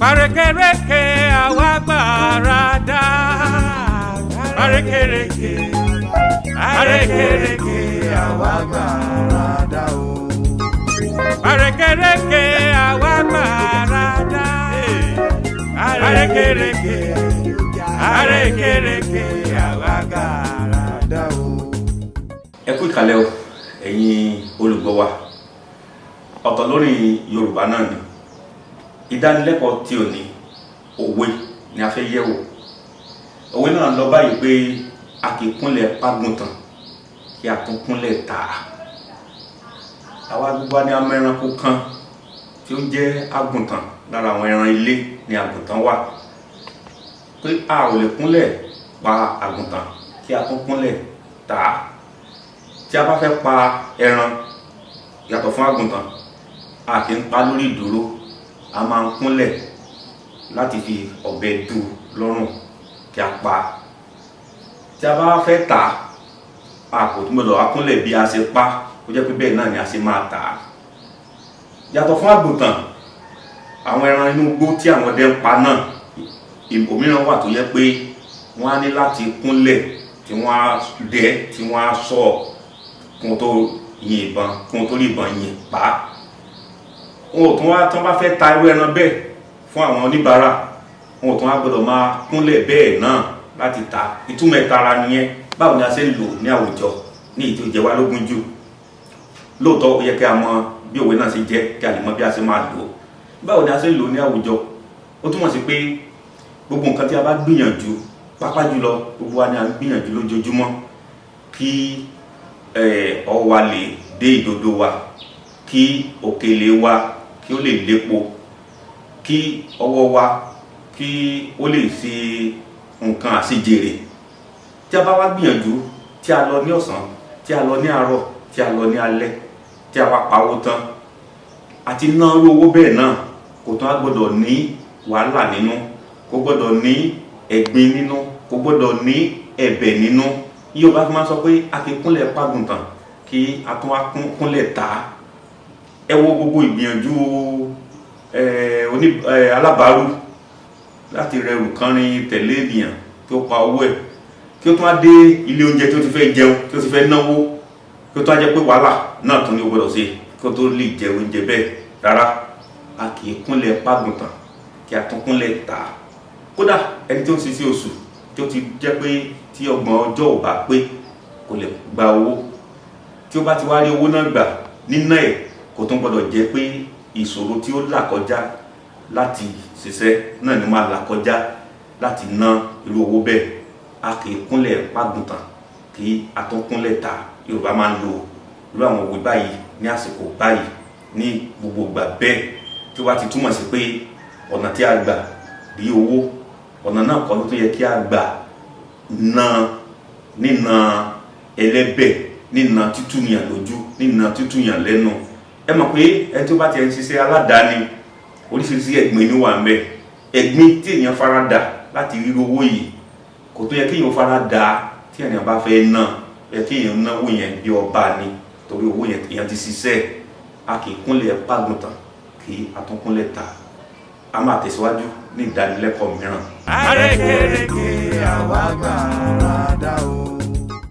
Àrékérekè àwa gbàràdà. Àrékérekè, àrékérekè àwa gbàràdà o. Àrékérekè àwa gbàràdà. Àrékérekè, àrékérekè àwa gbàràdà o. Ẹ kú ìkàlẹ̀ o, ẹ̀yin olùgbọ́ wa. Ọ̀tọ̀ lórí Yorùbá náà ni ìdánilẹ́kọ̀ọ́ tí ò ní òwe ni a fẹ́ yẹ̀wò. Òwe náà lọ báyìí pé a kì í kúnlẹ̀ pàgùntàn kí a tún kúnlẹ̀ tà á. Àwa gbogbo ni a mọ ẹranko kan tí ó ń jẹ́ àgùntàn. Lára àwọn ẹran ilé ni àgùntàn wà, pé a ò lè kúnlẹ̀ pa àgùntàn kí a tún kúnlẹ̀ tà á. Tí a bá fẹ́ pa ẹran yàtọ̀ fún àgùntàn, a kì í pa lórí ìdúró, a máa ń kúnlẹ̀ láti fi ọ̀bẹ dù lọ́rùn kí a pa. Tí a bá fẹ́ tà á, a kò tún gbọdọ̀ wá kúnlẹ̀ bí a ṣe pa, ó jẹ́ pé bẹ́ẹ̀ náà ni a ṣe máa tà á. Yàtọ̀ fún àgùntàn, àwọn ẹran inú igbó tí àwọn ọdẹ ń pa náà, òmíràn wà tó yẹ pé wọ́n á ní láti kúnlẹ̀ tí wọ́n á dẹ́, tí wọ́n á sọ kún tó yin ìbọn, kún tó rí ìbọn yin pa á. Wọn ò tún wá, tí wọ́n bá fẹ́ ta irú ẹran bẹ́ẹ̀ fún àwọn oníbàárà, wọn ò tún wá gbọdọ̀ máa kúnlẹ̀ bẹ́ẹ̀ náà láti ta. Ìtumọ̀ ìtara nìyẹn. Báwo ni a ṣe ń lò ní àwùjọ ní èyí tó jẹ wá lógún jù? Lóòótọ́, ó yẹ kí a mọ bí òwe náà ṣe jẹ́ kí a lè mọ bí a ṣe máa lò ó. Báwo ni a ṣe ń lò ní àwùjọ? Ó túmọ̀ sí pé gbogbo nǹkan tí a bá gbìyànjú, pàápàá jùlọ gbogbo wa ni a ń gbìyànjú lójoojúmọ́ kí ọwọ́ wa lè dé ìdodo wa, kí òkèlè wa kí ó lè lépo, kí ọwọ́ wa kí ó lè ṣe nǹkan àṣejèrè. Tí a bá wá gbìyànjú, tí a lọ ní ọ̀sán, tí a lọ ní àárọ̀, tí a lọ ní alẹ́, tí a wá pawó tán, àti ná irú owó bẹ́ẹ̀ náà kò tún á gbọ́dọ̀ ní wàhálà nínú, kò gbọ́dọ̀ ní ẹ̀gbin nínú, kò gbọ́dọ̀ ní ẹ̀bẹ̀ nínú. Yorùbá fi máa sọ pé a kì í kúnlẹ̀ pàgùntàn kí a tún wá kúnlẹ̀ tà á. Ẹ wo gbogbo ìgbìyànjú oní alábàárù láti rẹrù kánrin tẹ̀lé ènìyàn kí ó pa owó ẹ̀, kí ó tún wá dé ilé oúnjẹ tí ó ti fẹ́ jẹun, tí ó ti fẹ́ náwó, kí ó tún wá jẹ́ pé wàhálà náà tún ní ó gbọ́dọ̀ ṣe kí ó tó lè jẹ oúnjẹ bẹ́ẹ̀. Rárá, a kì í kúnlẹ̀ pàgùntàn kí a tún kúnlẹ̀ tà á. Kódà ẹni tí ó ń ṣiṣẹ́ oṣù, tí ó ti jẹ́ pé tí 30 ọjọ́ ò bá pé kò lè gba owó, tí ó bá ti wá rí owó náà gbà, nínà ẹ̀ kò tún gbọ́dọ̀ jẹ́ pé ìṣòro tí ó là kọjá láti ṣiṣẹ́ náà ni máa là kọjá láti ná irú owó bẹ́ẹ̀. A kì í kúnlẹ̀ pàgùntàn kí a tún kúnlẹ̀ tà. Yorùbá máa ń lo irú àwọn òwe báyìí ní àsìkò báyìí, ní gbogbo ìgbà bẹ́ẹ̀, tí wàá ti túmọ̀ sí pé ọ̀nà tí a gbà rí owó, ọ̀nà náà kọ́ ló tún yẹ kí a gbà ná, nínà ẹlẹ́bẹ̀, nínà títúyàn lójú, nínà títúyàn lẹ́nu. Ẹ mọ̀ pé ẹni tó bá ti ń ṣiṣẹ́ aládàáni, oríṣiríṣi ẹ̀gbin ni wà ń bẹ. Ẹ̀gbin tí èèyàn fara dà láti rí owó yìí, kò tó yẹ kí èèyàn fara dà tí èèyàn bá fẹ́ ná. Yẹ kí èèyàn náwó yẹn bí ọba ni, torí owó yẹn èèyàn ti ṣiṣẹ́. A kì í kúnlẹ̀ pàgùntàn kí a tún kúnlẹ̀ tà. A máa tẹ̀síwájú ní ìdánilẹ́kọ̀ọ́ mìíràn. Àrékérekè àwa gbàràdà o.